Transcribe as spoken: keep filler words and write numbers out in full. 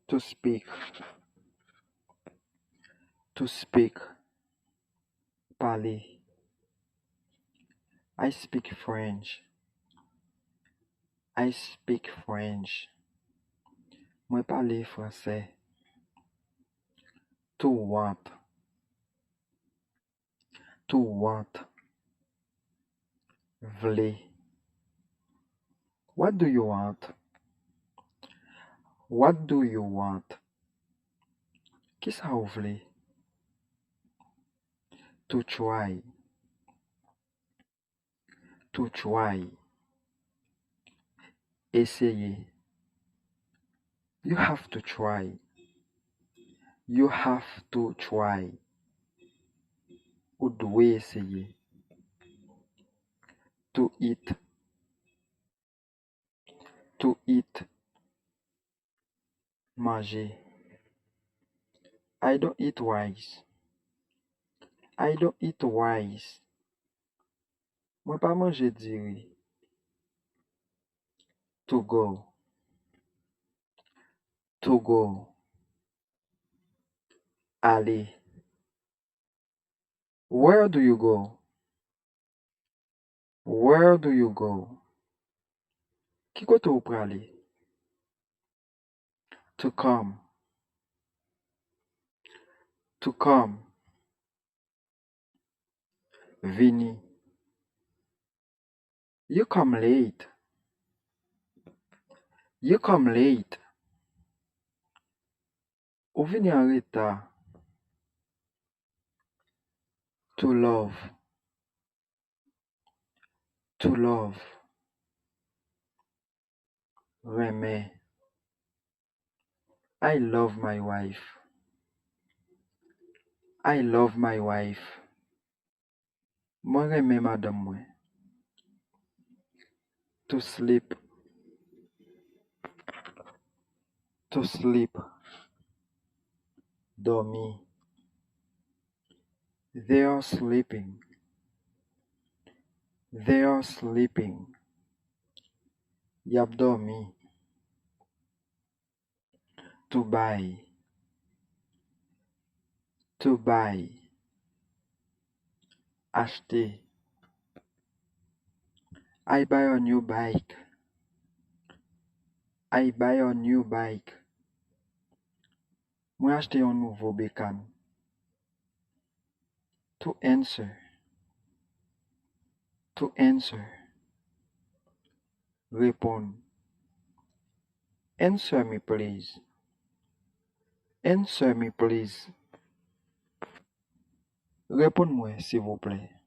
To speak. To speak. Pale. I speak French. I speak French. Mwen pale fransè. To want. To want. Vle. What do you want? What do you want? Kisa w vle? To try. To try. Eseye. You have to try. You have to try. Ou dwe eseye. To eat. To eat. Manje. I don't eat rice. I don't eat rice. Mwen pa manje diri. To go. To go. Ale. Where do you go? Where do you go? Ki kote w prale? To come. To come. Vini. You come late. You come late. Ou vini an reta. To love. To love. Renmen. I love my wife. I love my wife. Mwen renmen madanm mwen. To sleep. To sleep. Dòmi. They are sleeping. They are sleeping. Y ap dòmi. To buy. To buy. Achte. I buy a new bike. I buy a new bike. Mwen achte yon nouvo bekàn. To answer. To answer. Reponn. Answer me, please. Answer me, please. Reponn mwen, silvouplè.